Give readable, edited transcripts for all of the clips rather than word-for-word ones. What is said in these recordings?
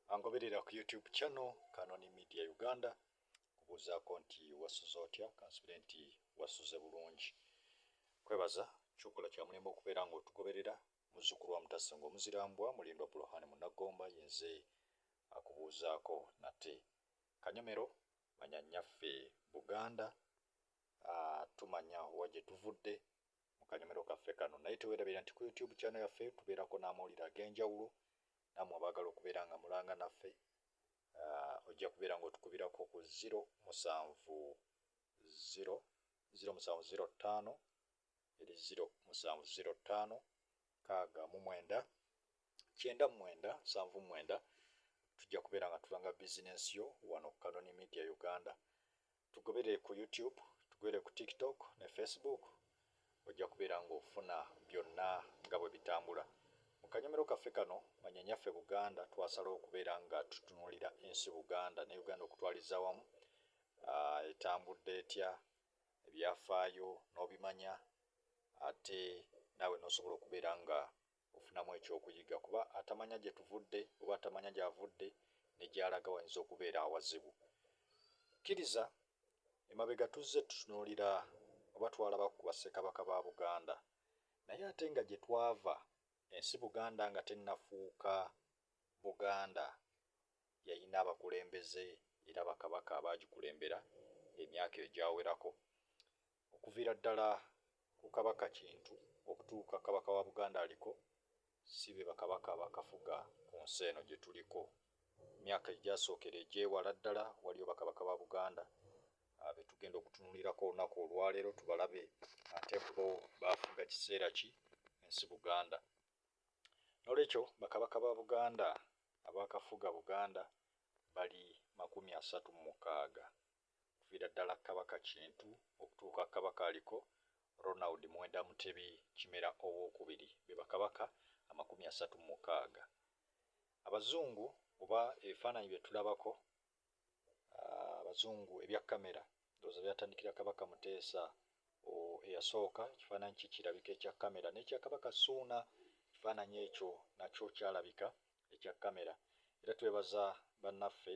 Angoberera ku YouTube channel Kanoni Media Uganda, kubuuzaako nti wasuze otya? Kansubire nti wasuze bulungi. Kwebaza kyokola kya mulembe okubeera ng'otugoberera. Muzzukulu wa Mutasengo Omuzirambwa Mulindwa Bulohani Munnagomba yenze akubuuzaako nate. Kanyomero manya nnyaffe Buganda, tumanya wa gye tuvudde mu kanyomero kaffe kano. Naye teweerabira nti ku YouTube channel yaffe tubeerako n'amawulire ag'enjawulo. Nammwe abaagala okubeera nga mulanga naffe, ojja kubeera ng'otukubirako ku 0 7 0 0 7 0 5 eri 0 7 0 5 69 99 79. Tujja kubeera nga tulanga bizinensi yo wano ku Kanoni Media Uganda. Tugoberere ku YouTube, tugoberere ku TikTok ne Facebook, ojja kubeera ng'ofuna byonna nga bwe bitambula. Mu kanyomero kaffe kano manya nyaffe Buganda, twasalawo okubeera nga tutunuulira ensi Buganda ne Uganda okutwaliza awamu, etambudde etya, ebyafaayo n'obimanya, ate naawe n'osobola okubeera nga ofunamu ekyokuyiga, kuba atamanya gye tuvudde oba atamanya gy'avudde ne gy'alaga wayinza okubeera awazibu. Kkiriza emabega tuzze tutunuulira oba twalaba ku bassekabaka ba Buganda, naye ate nga gye twava ensi Buganda nga tennafuuka Buganda yalina abakulembeze era bakabaka abaagikulembera emyaka egyawerako. Okuviira ddala ku Kabaka Kintu okutuuka Kabaka wa Buganda aliko, si be bakabaka abakafuga ku nsi eno gye tuliko. Emyaka egyasookera egy'ewala ddala waliyo bakabaka ba Buganda be tugenda okutunuulirako olunaku olwaleero, tubalabe ate bo baafuga kiseera ki ensi Buganda. Noolwekyo bakabaka ba Buganda abaakafuga Buganda bali 36, okuviira ddala Kabaka Kintu okutuuka Kabaka aliko Ronald Muwenda Mutebi Kimera Owookubiri, be bakabaka 36. Abazungu oba ebifaananyi bye tulabako abazungu ebya kkamera, ndowooza byatandikira Kabaka Muteesa eyasooka. Ekifaananyi kye kirabika ekya kkamera, n'ekya Kabaka Ssuuna ekifaananyi ekyo nakyo kyalabika ekya kkamera. Era twebaza bannaffe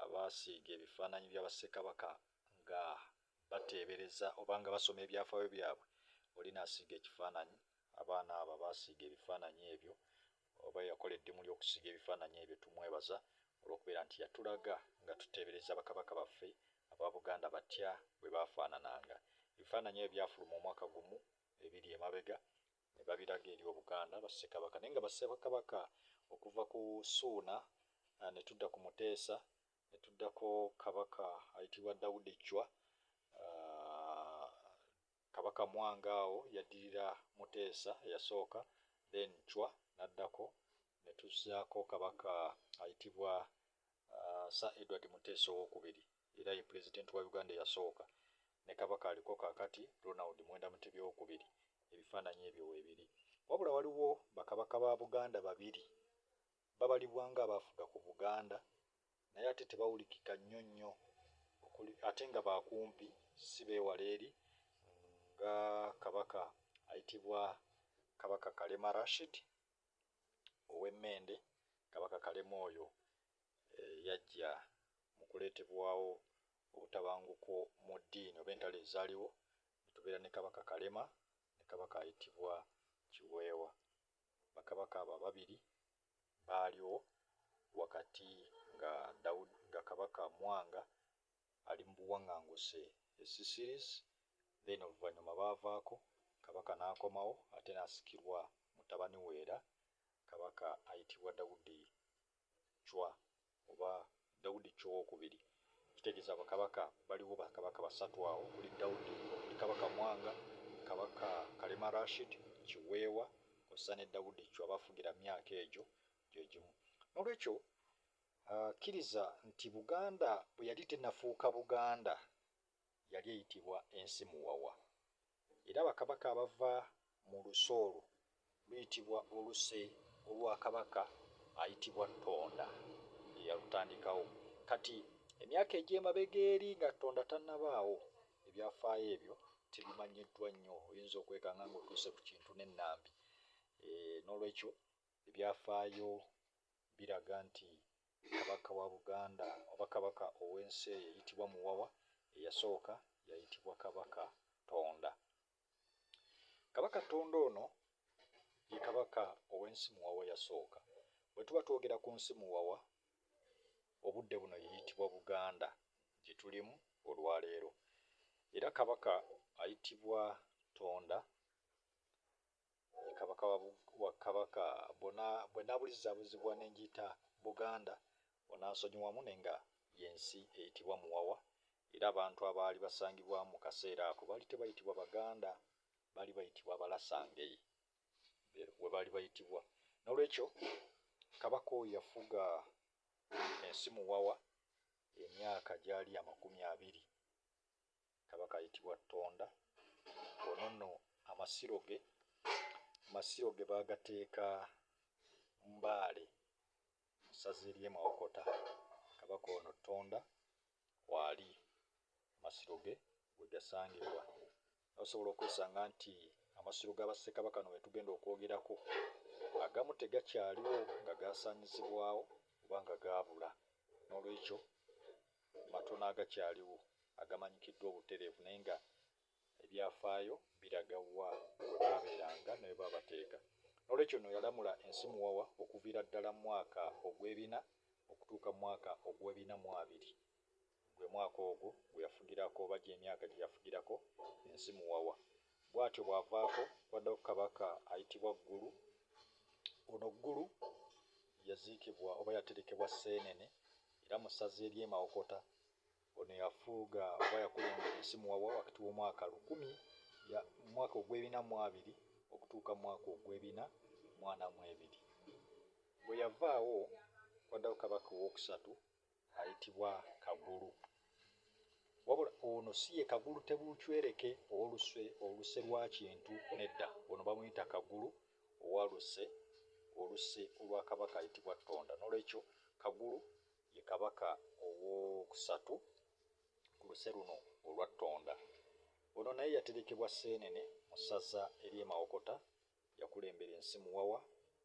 abaasiiga ebifaananyi bya bassekabaka nga bateebereza oba nga basoma ebyafaayo byabwe, oli n'asiiga ekifaananyi. Abaana abo abaasiiga ebifaananyi ebyo oba yakola eddimu ly'okusiiga ebifaananyi ebyo, tumwebaza olw'okubeera nti yatulaga nga tuteebereza bakabaka baffe aba Buganda batya bwe baafaanananga. Ebifaananyi ebyo byafuluma omwaka gumu ebiri emabega ne babiraga eri Obuganda bassekabaka, naye nga bassekabaka okuva ku Ssuuna ne tudda ku Muteesa ne tuddako Kabaka ayitibwa Daudi Chwa, Kabaka Mwanga awo yaddirira Muteesa eyasooka, then Chwa n'addako, ne tuzzaako Kabaka ayitibwa Sir Edward Muteesa Owookubiri, era ye pulezidenti wa Uganda eyasooka, ne Kabaka aliko kaakati Ronald Muwenda Mutebi Owookubiri. Ebifaananyi ebyo weebiri. Wabula waliwo bakabaka ba Buganda babiri babalibwa nga abaafuga ku Buganda, naye ate tebawulikika nnyo nnyo, ate nga bakumpi, si beewala eri, nga Kabaka ayitibwa Kabaka Kalema Rashid ow'Emmende. Kabaka Kalema oyo yajja mu kuleetebwawo obutabanguko mu ddiini oba entalo ezaaliwo, ne tubeera ne Kabaka Kalema ne Kabaka ayitibwa Kiweewa. Bakabaka abo ababiri baaliwo wakati nga Daudi, nga Kabaka Mwanga ali mu buwaŋŋanguse e Sicilis, then oluvannyuma baavaako, Kabaka n'akomawo ate n'asikirwa mutabani we era Kabaka ayitibwa Daudi Chwa oba Daudi Chwa Owookubiri. Kitegeeza bakabaka baliwo bakabaka basatu awo, okuli Daudi, okuli Kabaka Mwanga, Kabaka Kalema Rashid Kiweewa kw'ossa ne Daudi Chwa, baafugira myaka egyo gye gimu. Noolwekyo kkiriza nti Buganda bwe yali tennafuuka Buganda yali eyitibwa ensi Muwawa. Era bakabaka abava mu luse olwo luyitibwa oluse olwa Kabaka ayitibwa Ttonda eyalutandikawo. Kati emyaka egy'emabega eri nga Ttonda tannabaawo, ebyafaayo ebyo tebimanyiddwa nnyo, oyinza okwekanga ng'otuuse ku kintu n'ennambi. Noolwekyo ebyafaayo biraga nti Kabaka wa Buganda oba kabaka ow'ensi eyo eyitibwa Muwawa eyasooka yayitibwa Kabaka Tonda. Kabaka Tonda ono ye kabaka ow'ensi Muwawa eyasooka. Bwe tuba twogera ku nsi Muwawa, obudde buno yeyitibwa Buganda gye tulimu olwaleero. Era kabaka ayitibwa Tonda ye kabaka wa kabaka bona bwe naabulizaabuzibwa ne ngiyita Buganda onansonyiwamu naye nga y'ensi eyitibwa Muwawa era abantu abaali basangibwa mu kaseera ako baali tebayitibwa Baganda, baali bayitibwa Abalasangeye we baali bayitibwa. Noolwekyo kabaka oyo yafuga ensi Muwawa emyaka gyali 20. Kabaka ayitibwa Ttonda ono nno amasiro ge baagateeka Mbaale mu ssaza ery'e Mawokota. Kabaka ono Ttonda kwali amasiro ge we gasangibwa. Osobola okwesanga nti amasiro ga Bassekabaka no be tugenda okwogerako agamu tegakyaliwo nga gaasaanyizibwawo oba nga gaabula. Noolwekyo matono agakyaliwo agamanyikiddwa obutereevu naye nga ebyafaayo biraga wa we baabeeranga ne we baabateeka. Noolwekyo nno yalamula ensi Muwawa okuviira ddala mu mwaka ogw'ebina okutuuka mu mwaka ogw'ebina mu abiri. Gwe mwaka ogwo gwe yafugirako oba gy'emyaka gye yafugirako ensi Muwawa. Bw'atyo bw'avaako waddawo kabaka ayitibwa Ggulu. Ono Ggulu yaziikibwa oba yaterekebwa Sseenene era mu ssaza ery'e Mawokota. Ono yafuga oba yakulembera ensi Muwawa wakati w'omwaka lukumi mu mwaka ogw'ebina mu abiri okutuuka mu mwaka ogw'ebina mu ana mu ebiri. Bwe yavaawo waddawo kabaka owookusatu ayitibwa Kagulu. Wabula ono si ye Kagulu Tebuucwereke ow'oluse oluse lwa Kintu nedda, ono bamuyita Kagulu owa Luse, oluse olwa kabaka ayitibwa Ttonda. Noolwekyo Kagulu ye kabaka owookusatu ku luse luno olwa Ttonda. Ono naye yaterekebwa Sseenene mu ssaza ery'e Mawokota, yakulembera ensi Muwawa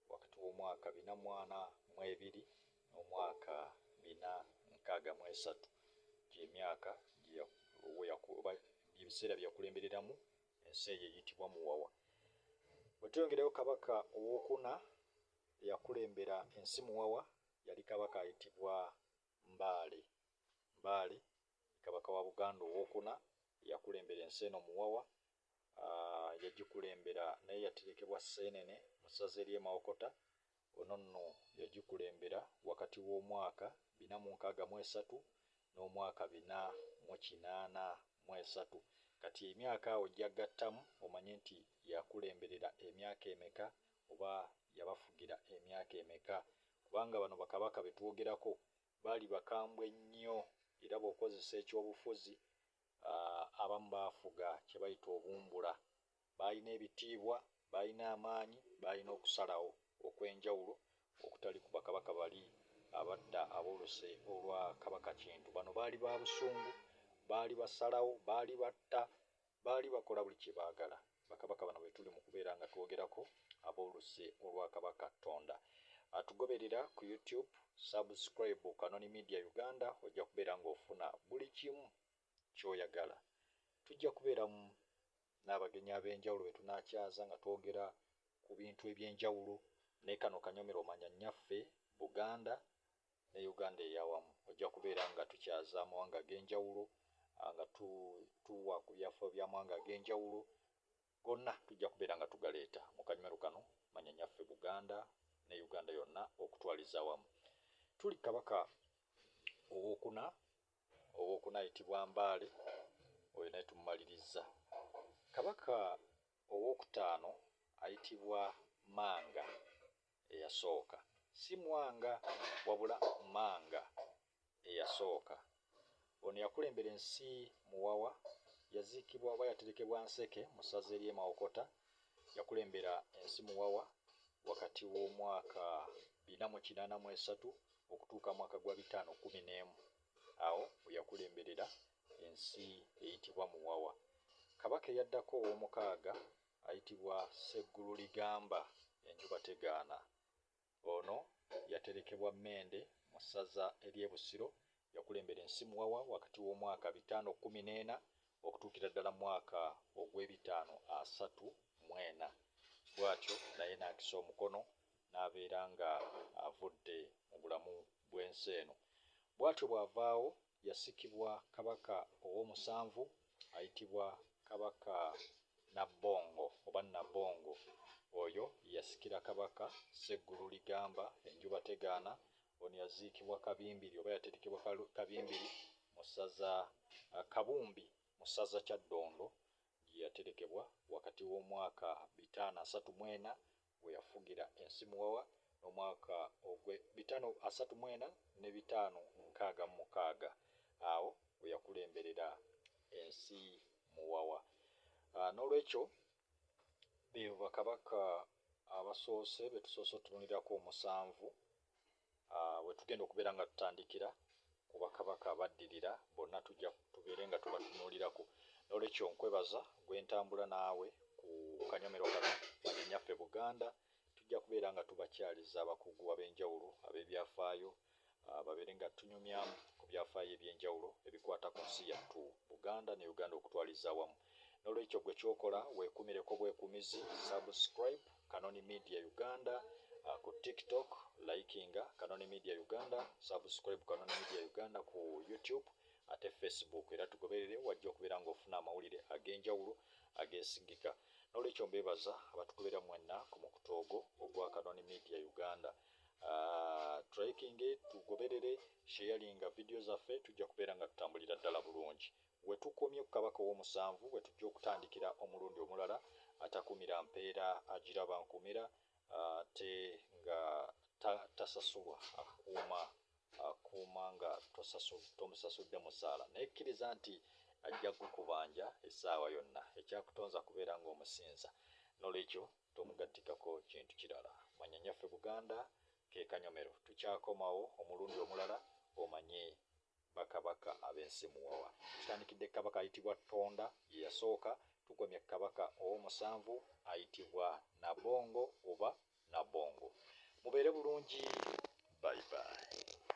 wakati w'omwaka 442 n'omwaka 463 gy'emyaka oba ebiseera bye yakulembereramu ensi eyo eyitibwa Muwawa. Bwe tweyongerayo kabaka owookuna eyakulembera ensi Muwawa yali kabaka ayitibwa Mbaale. Mbaale kabaka wa Buganda owookuna eyakulembera ensi eno Muwawa, yagikulembera naye yaterekebwa Sseenene mu ssaza ery'e Mawokota. Ono nno yagikulembera wakati w'omwaka 463 n'omwaka 483. Kati emyaka awo ojja gattamu omanye nti yakulemberera emyaka emeka oba yabafugira emyaka emeka, kubanga bano bakabaka be twogerako baali bakambwe nnyo era bw'okozesa ekyobufuzi abamu baafuga kye bayita obumbula. Baalina ebitiibwa, baalina amaanyi, baalina okusalawo okw'enjawulo okutali ku bakabaka bali abadda ab'oluse olwa Kabaka Kintu. Bano baali ba busungu, baali basalawo, baali batta, baali bakola buli kye baagala. Bakabaka bano be tuli mu kubeera nga twogerako ab'oluse olwa Kabaka Ttonda. Atugoberera ku YouTube, subscribe Kanoni Media Uganda, ojja kubeera ng'ofuna buli kimu ky'oyagala. Tujja kubeeramu n'abagenyi ab'enjawulo be tunaakyaza nga twogera ku bintu eby'enjawulo naye kano kanyomero omanya nnyaffe Buganda ne Uganda ey'awamu. Ojja kubeera nga tukyaza amawanga ag'enjawulo nga tuwa ku byafaayo by'amawanga ag'enjawulo gonna tujja kubeera nga tugaleeta mu kanyomero kano manya nnyaffe Buganda ne Uganda yonna okutwaliza awamu. Tuli kabaka owookuna ayitibwa Mbaale, oyo naye tumumalirizza. Kabaka owookutaano ayitibwa Manga eyasooka, si Mwanga wabula Manga eyasooka. Ono yakulembera ensi Muwawa, yaziikibwa oba yaterekebwa Nseke mu ssaza ery'e Mawokota. Yakulembera ensi Muwawa wakati w'omwaka 483 okutuuka mwaka gwa 511. Awo we yakulemberera ensi eyitibwa Muwawa. Kabaka eyaddako ow'omukaaga ayitibwa Sseggulu Ligamba, enjuba tegaana. Ono yaterekebwa Yaterekebwa Mmende mu ssaza ery'e Busiro. Yakulembera ensi Muwawa wakati w'omwaka 514 okutuukira ddala mu mwaka ogw'ebitaano asatu mu ena. Bw'atyo naye n'akisa omukono n'abeera nga avudde mu bulamu bw'ensi eno. Bw'atyo bw'avaawo yasikibwa Kabaka ow'omusanvu ayitibwa Kabaka Nabbongo oba Nabongo. Oyo yasikira Kabaka Sseggulu Ligamba Enjuba Tegaana. Ono yaziikibwa Kabimbiri oba yaterekebwa Kabimbiri mu ssaza Kabumbi mu ssaza Kyaddondo gye yaterekebwa wakati w'omwaka 534 we yafugira ensi Muwawa n'omwaka ogwe 534 ne 566 awo we yakulemberera ensi Muwawa. N'olwekyo beebo bakabaka abasoose be tusoose otunuulirako omusanvu we tugenda okubeera nga tutandikira ku bakabaka abaddirira bonna tujja tubeere nga tubatunuulirako. N'olwekyo nkwebaza gwe ntambula naawe ku kanyomero kano manya Nnyaffe Buganda. Tujja kubeera nga tubakyaliza abakugu ab'enjawulo ab'ebyafaayo babeere nga tunyumyamu ku byafaayo eby'enjawulo ebikwata ku nsi yattu Buganda ne Uganda okutwaliza awamu. N'olwekyo gwe ky'okola weekumireko bwekumizi, subscribe Kanoni Media Uganda ku TikTok, likinga Kanoni Media Uganda, subscribe Kanoni Media Uganda ku YouTube ate Facebook era tugoberere wajja okubeera ng'ofuna amawulire ag'enjawulo ageesigika. N'olwekyo mbeebaza abatugoberera mwenna ku mukutu ogwo ogwa Kanoni Media Uganda. Tracking tugoberere, sharinga video zaffe, tujja kubeera nga tutambulira ddala bulungi. We tukomye ku kabaka ow'omusanvu we tujja okutandikira omulundi omulala. Atakumira mpeera agiraba nkumira ate nga tasasulwa akuuma akuuma nga tomusasudde musaala naye kkiriza nti ajja kukubanja essaawa yonna. Ekyakutonza kubeera ng'omusinza, n'olwekyo tomugattikako kintu kirala. Manya Nnyaffe Buganda ke kanyomero. Tukyakomawo omulundi omulala omanye bakabaka ab'ensi Muwawa. Tutandikidde kabaka ayitibwa Ttonda ye yasooka, tukomye kabaka ow'omusanvu ayitibwa Nabongo oba Nabongo. Mubeere bulungi, bye bye.